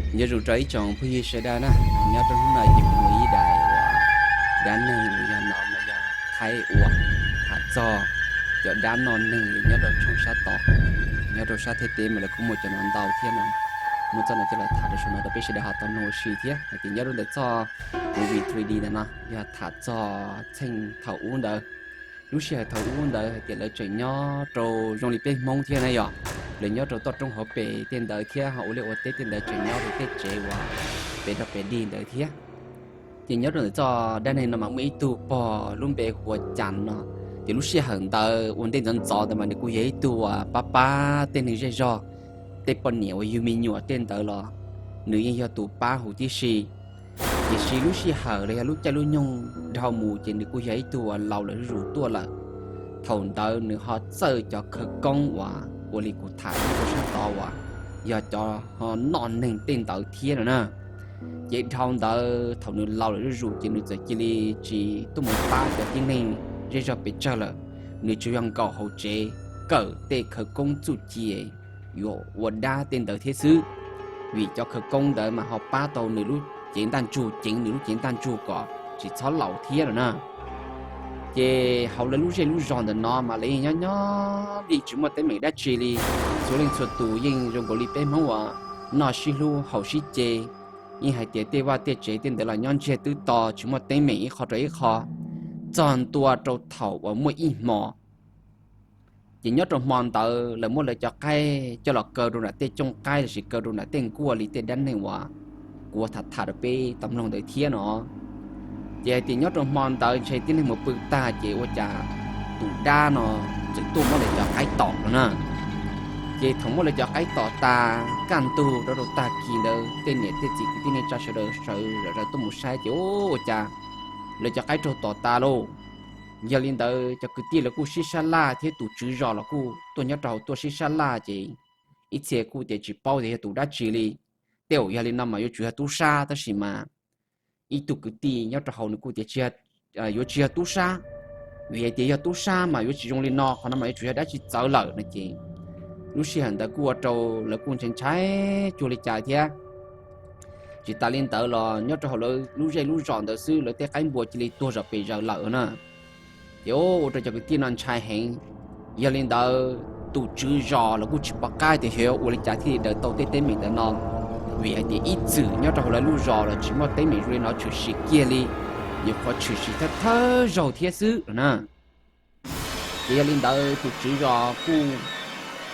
Nyob zoo rau ib tsoom phooj ywg sawv daws na, nyob rau hnub no ces kuv muaj ib daim uas dab neeg uas yog no mas yog Thaib ua, tham txog cov dab noj neeg nyob rau tshooj sab tod, nyob rau sab Thaib teb mas lawv kuj muaj cov no ntau thiab no. Muaj txoj no coj los tham rau saum no rau peb sawv daws ho tau mloog ua si thiab. Hais tias nyob rau ntawm txoj movie three D ntawm no yog tham txog txheej thaum ub ntawd, lub sij hawm thaum ub ntawd hais tias lawv tseem nyob rau zoo li peb Hmoob thiab na yom, lawv nyob rau toj roob hauv pes tej ntawd thiab ho ua liaj ua teb tej ntawd tseem nyob rau tej tsev uas pes rau pes dig ntawd thiab. Ces nyob rau ntawm txoj dab neeg no mas muaj ib tug pog lub npe hu ua Cas no, ces lub sij hawm ntawd ua ntej ntxov ntxov ntawd mas nws kuj yog ib tug uas pab pab tej neeg zej zog, tej poj niam uas yug me nyuam tej ntawd los nws yeej yog tus pab huv tib si. Tiam sis lub sij hawm los yog lub caij lub nyoog dhau mus ces nws kuj yog ib tug uas laus lawm zuj zus tuaj lawm. Thaum ntawd nws ho txawj cov khawv koob uas ua li kuv tham nyob rau sab tod uas yog cov ho noj neeg tej ntawd thiab no na. Ces dhau ntawd thaum nws laus lawm zuj zus ces nws txawm cia li tsis tuaj mus pab cov tib neeg zej zog pes tsawg lawm, nws tsuas yog nkaum hauv tsev kawm tej khawv koob txuj ci yuav ua dab tej ntawd thiab xwb, vim cov khawv koob ntawd mas ho pab tau nws lub cev ntaj ntsug, ceev nws lub cev ntaj ntsug kom tsis txhob laus thiab no na. Ces hauv lawv lub zej lub zos ntawm no mas lawv yeej nyob nyob li tsis muaj teeb meem dab tsi li. Txhua leej txhua tus yeej zoo nkaus li peb Hmoob uas noj sib hlub haus sib ce, yeej hais tias tej vaj tej tsev tej ntawd los nyob ntsiag twb to tsis muaj teeb meem ib qho rau ib qho, txog ntua rau thaum uas muaj ib hmo ces nyob rau hmo ntawd lawv muab lawv cov qaib coj los kaw rau nram tej cooj qaib lossis kaw rau nram tej nkuaj li tej dab neeg uas kuv ua tham tham rau peb tau mloog ntawd thiab no. Ces hais tias nyob rau hmo ntawd ntshe tib neeg mus pw tag ces ua cas tus dab no txawm tuaj muab lawv cov qaib tom no na. Ces thaum muab lawv cov qaib tom tas kaj ntug rau rau tag kis ntawd tej niam tej txiv kwv tij neej tsa sawv daws sawv zom zaws tuaj mus saib ces ua cas lawv cov qaib raug tom tas lauj. Yog li ntawd cov kwv tij lawv kuj sib sab laj thiab tus tswv zos los kuj tuaj nyob rau hauv tuaj sib sab laj ces ib txhia kuj tias tsis paub tias yog tus dab tsi li. Tej zaum yog li no mas yuav tsum yog tub sab tab sis mas ib tug kwv tij nyob rau hauv nws kuj tias yuav tsis yog tub sab, vim hais tias yog tub sab mas yuav tsis zoo li no, qhov no mas yuav tsum yog dab tsi txawv lawm no ces lub sij hawm ntawd kuj ua rau lawv kuj ntshai ntshai cuag li cas thiab. Tsis tas li ntawd los nyob rau hauv lawv lub zej lub zos ntawd xwb lawv tej qaib npua cia li tuag zom pes zaws lawm na. Ces ua rau cov kwv tij no ntshai heev. Yog li ntawd tus tswv zos los kuj tsis pom qab tias xyov ua li cas thiaj li daws tau tej teeb meem ntawd no, vim hais tias ib txwm nyob rau hauv lawv lub zos los tsis muaj teeb meem zoo li no tshwm sim kiag li, nyuam qhuav tshwm sim thawj thawj zaug thiab xwb no na. Ces yog li ntawd tus tswv zos kuj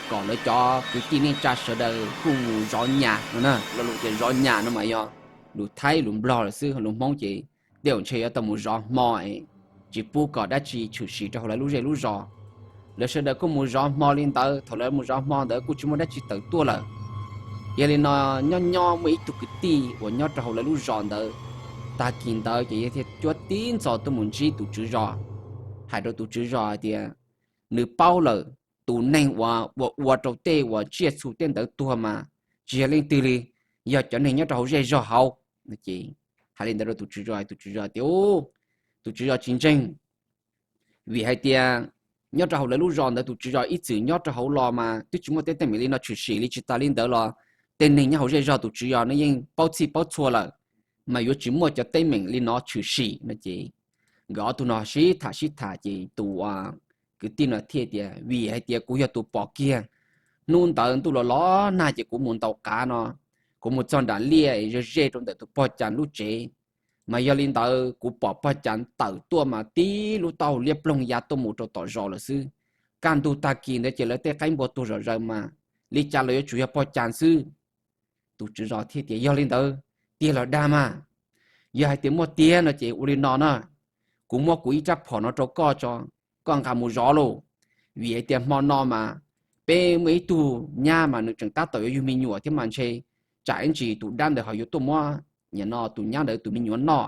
kom lawv cov kwv tij neej tsa sawv daws kuj mus zov nyas no na, lo lus tias zov nyas no mas yog lus Thaib lus Nplog lawm xwb, lus Hmoob ces tej zaum ntshe yuav tau mus zov hmo es tsis pub kom dab tsi tshwm sim rau hauv lawv lub zej lub zos. Lawv sawv daws kuj mus zov hmo li ntawd, thaum lawv mus zov hmo ntawd kuj tsis muaj dab tsi tawm tuaj lawm. Yog li no nyob nyob muaj ib tug kwv tij uas nyob rau hauv lawv lub zos ntawd, tag kis ntawd ces yawg thiaj cuab tib ntxov tuaj mus ntsib tus tswv zos, hais rau tus tswv zos hais tias nws paub lawm, tus neeg uas ua ua rau tej uas tsiaj txhu tej ntawd tuag mas tsis yog leej twg li, yog cov neeg nyob rau hauv zej zog hauv. Ces hais li ntawd rau tus tswv zos, tus tswv zos tias, tus tswv zos tsis ntseeg, vim hais tias nyob rau hauv lawv lub zos ntawd tus tswv zos ib txwm nyob rau hauv los mas twb tsis muaj tej teeb meem li no tshwm sim li. Tsis tas li ntawd los tej neeg nyob hauv zej zog tus tswv zos no yeej paub txhij paub txhua lawm, mas yuav tsis muaj cov teeb meem li no tshwm sim no ces nkawd ob tug no sib tham sib tham ces tus kwv tij no thiaj tias, vim hais tias kuv yog tus pom kiag, hnub ntawd ntuj los los nag ces kuv mus ntaus qav no, kuv mus txog nram liaj ze ze rau ntawm tus pog Cas lub tsev, mas yog li ntawd kuv pom pog Cas tawm tuaj mas tib lub taub hau liab ploog ya tuaj mus rau tom zos lawm xwb. Kaj ntug tag kis ntawd ces lawv tej qaib npua tuag zom zaws mas li cas los yuav tsum yog pog Cas xwb. Tus tswv zos thiaj tias, yog li ntawd tiag los dag mas, yog hais tias muaj tiag no ces ua li no na, kuv muab kuv ib rab phom no rau koj tso, koj nqa mus zov lauj, vim hais tias hmo no mas peb muaj ib tug nyab mas nws tseem tab tom yuav yug me nyuam thiab mas ntshe tsam ib ntsis tus dab ntawd ho yuav tuaj muab nim no tus nyab ntawd tus me nyuam noj.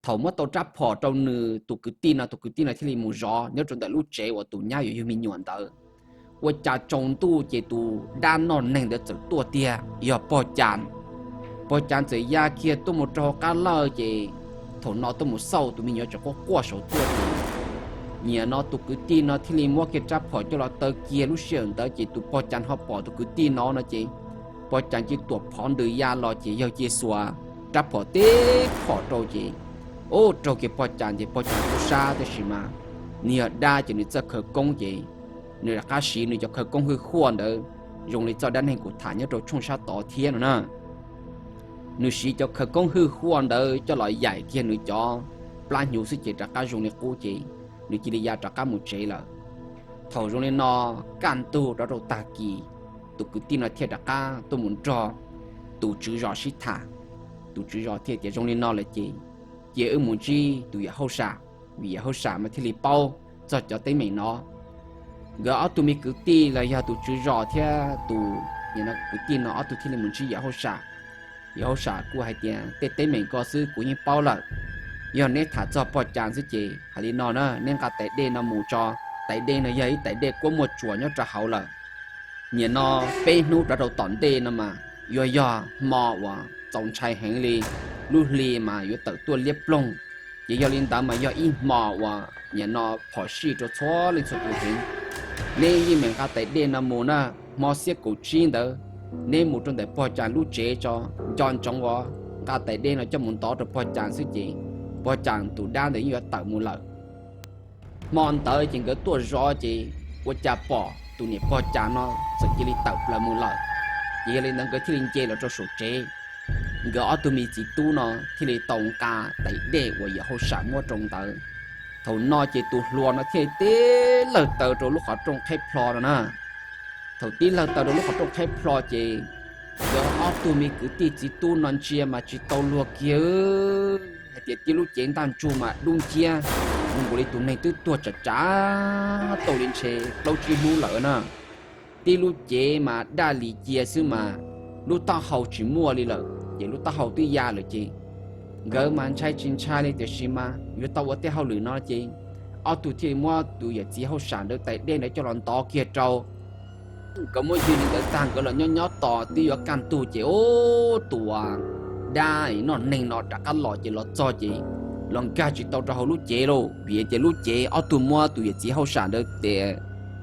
Thaum muab tau rab phom rau nws tus kwv tij no, tus kwv tij no thiaj li mus zov nyob rau ntawm lub tsev uas tus nyab yuav yug me nyuam ntawd. Ua cas tsaus ntuj ces tus dab noj neeg ntawd txawm tuaj tiag, yog pog Cas. Pog Cas txawm ya kiag tuaj mus rau hauv qab lawj ces thaum no tuaj mus xauj tus me nyuam tseem quaj quaj saum tuaj ces nim no tus kwv tij no thiaj li muab kiag rab phom coj los taw kiag. Lub sij hawm ntawd ces tus pog Cas ho pom tus kwv tij no no ces Pog Cas cia li tuam phov ntws ya los ces yawg cia li xuas rab phom teb phom rau ces, ub, raug kiag pog Cas ces pog Cas kuj sab tab sis mas nws yog dab ces nws txoj khawv koob ces nws rov qab siv nws cov khawv koob hwj huaj ntawd zoo li txoj dab neeg kuv tham nyob rau tshooj sab tod thiab no na. Nws siv cov khawv koob hwj huaj ntawd coj los yaim kiag nws cov plab hnyuv xwb ces rov qab zoo li qub ces nws cia li ya rov qab mus tsev lawm. Thaum zoo li no kaj ntug rov rau tag kis, tus kwv tij no thiaj rov qab tuaj mus nrog tus tswv zos sib tham. Tus tswv zos thiaj tias zoo li no lawm ces cia wb mus ntsib tus yawm hauj sam, vim yawm hauj sam mas thiaj li paub txog cov teeb meem no. Nkawd ob tug me kwv tij los yog tus tswv zos thiab tus kwv tij no ob tug thiaj li mus ntsib yawm hauj sam. Yawm hauj sam kuj hais tias tej teeb meem ko xwb kuv yeej paub lawm. Yog neb tham txog pog Cas xwb ces hais li no na, neb nqa tais dej no mus tso. Tais dej no yog ib tais dej kuab muaj tsuas nyob rau hauv lawm. Nim no peb hnub rov rau tom ntej no mas yuav yog hmo uas txaus ntshai heev li, lub hli mas yuav tawm tuaj liab ploog. Ces yog li ntawd mas yog ib hmo uas nim no phom sij rau txhua leej txhua tus heev. Neb yeej meem nqa tais dej no mus na, hmo xiab kaum tsib ntawd neb mus rau ntawm pog Cas lub tsev tso, nco ntsoov uas nqa tais dej no coj mus ntov rau pog Cas xwb ces pog Cas tus dab ntawd yeej yuav tawm mus lawm. Hmo ntawd ces nkawd tuaj zov ces ua cas pom tus niam pog Cas no txawm cia li tawm plaws mus lawm. Ces yog li ntawd nkawd thiaj li nce los rau saum tsev. Nkawd ob tug me txiv tub no thiaj li tau nqa tais dej uas yawm hauj sam muab rau ntawd. Thaum no ces tus hluas no thiaj li tib lawg taw rau lub qhov rooj qhib plho no na. Thaum tib lawg taw rau lub qhov rooj qhib plho ces nkawd ob tug me kwv tij txiv tub no ntsia mas tsis tau luag kiag hais tias tib lub cev ntaj ntsug mas dub nciab, zoo nkaus li tus neeg twb tuag tsav tsav tau li ntshe plaub tsib hnub lawm na. Tib lub cev mas daj li cia xwb mas lub taub hau tsis muaj li lawm ces lub taub hau twb ya lawm ces nkawd mas ntshai tsis ntshai li tiam sis mas yuav tau ua tej hauj lwm no ces ob tug thiaj li muab tus yawm txiv hauj sam ntawd tais dej ntawd coj los ntov kiag rau. Nkawd muab ywg li ntawd tag nkawd los nyob nyob tos twb yuav kaj ntug ces ub, tus dab noj neeg no rov qab los ces los txog ces los nkag tsis tau rau hauv lub cev lauj, vim tias lub cev ob tug muab tus yawm txiv hauj sam ntawd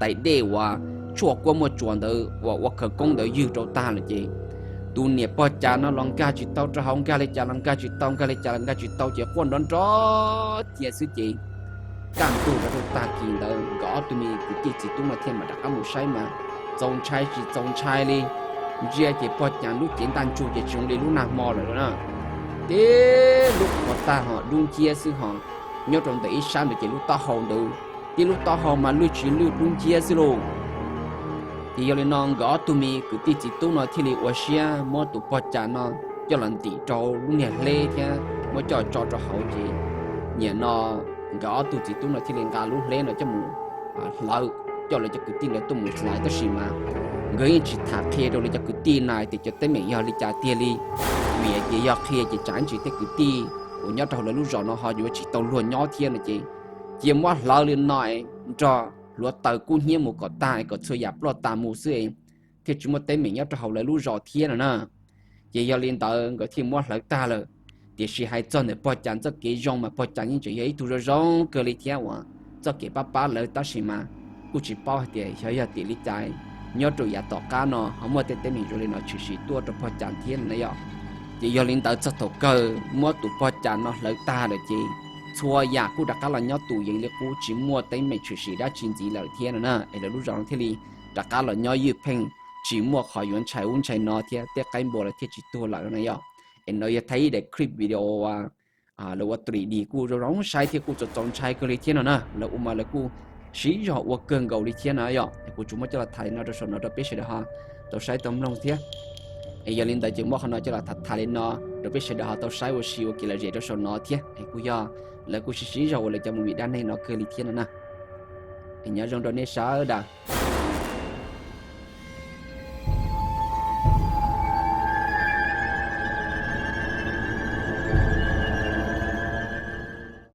tais dej uas tshuaj kuab muaj tsuas ntawd uas ua khawv koob ntawd ywg rau tag lawm ces tus niam pog Cas no los nkag tsis tau rau hauv, nkag li cas los nkag tsis tau, nkag li cas los nkag tsis tau ces quaj nrov nrov cia xwb ces kaj ntug rau rau tag kis ntawd nkawd ob tug me kwv tij txiv tub no thiaj mam rov qab mus saib mas txaus ntshai tsis txaus ntshai li. Ntsia ces pog Cas lub cev ntaj ntsug ces tsis zoo li lub nag hmo lawm na. Tib lub qhov tag ho dub nciab xwb ho nyob rau ntawm ib sab ntawd ces lub taub hau ntawd, tib lub taub hau mas lwj tsis lwj dub nciab xwb lauj. Ces yog li no nkawd ob tug me kwv tij txiv tub no thiaj li ua siab muab tus pog Cas no coj los ntim rau lub niag hleb thiab muab coj tso rau hauv ces nim no nkawd ob tug txiv tub no thiaj li nqa lub hleb no coj mus hlawv, coj lawv cov kwv tij ntawd tuaj mus hlawv tab sis mas nkawd yeej tsis tham qhia rau lawv cov kwv tij na tias cov teeb meem yog li cas tiag li, vim tias yog qhia ces tsam ib ntsis tej kwv tij uas nyob rau hauv lawv lub zos no ho yuav tsis tau luag nyob thiab no ces cia muab hlawv li no nrog hluav taws kub hnyiab mus kom tag kom txhua yam ploj tas mus xwb thiaj tsis muaj teeb meem nyob rau hauv lawv lub zos thiab no na. Ces yog li ntawd nkawd thiaj muab hlawv tag lawm. Tiam sis hais txog ntawm pog Cas txoj kev zoo mas pog Cas yeej tseem yog ib tug zoo zoo kawg li thiab uas txoj kev pab pab lawv tab sis mas kuj tsis paub hais tias xyov yog tim li cas nyob rau yav tom qab no ho muaj tej teeb meem zoo li no tshwm sim tuaj rau pog Cas thiab no na yom. Ces yog li ntawd txog thaum kawg muab tus pog Cas no hlawv tag lawm ces txhua yam kuj rov qab los nyob tus yees li qub tsis muaj teeb meem tshwm sim dab tsi ntxiv lawm thiab no na es lawv lub zos no thiaj li rov qab los nyob ywj pheej tsis muaj qhov yuav ntshai ub ntshai no thiab tej qaib npua lawv thiaj tsis tuag lawm no na yom. Es no yog thaij ib daim clip video lawv ua three D kuj zoo zoo saib thiab kuj txaus txaus ntshai kawg li thiab no na, lawv ua mas lawv kuj siv zog ua kawg nkaus li thiab no yom. Es kuv tsuas muab coj los tham li no rau saum no rau peb sawv daws ho tau saib tau mloog thiab. Es yog li ntawd ces muab qhov no coj los tham tham li no rau peb sawv daws ho tau saib ua si ua kev lom zem rau saum no thiab es kuj yog lawv kuj siv siv zog ua lawv cov movie dab neeg no kawg li thiab no na. Es nyob zoo rau nej sawv daws.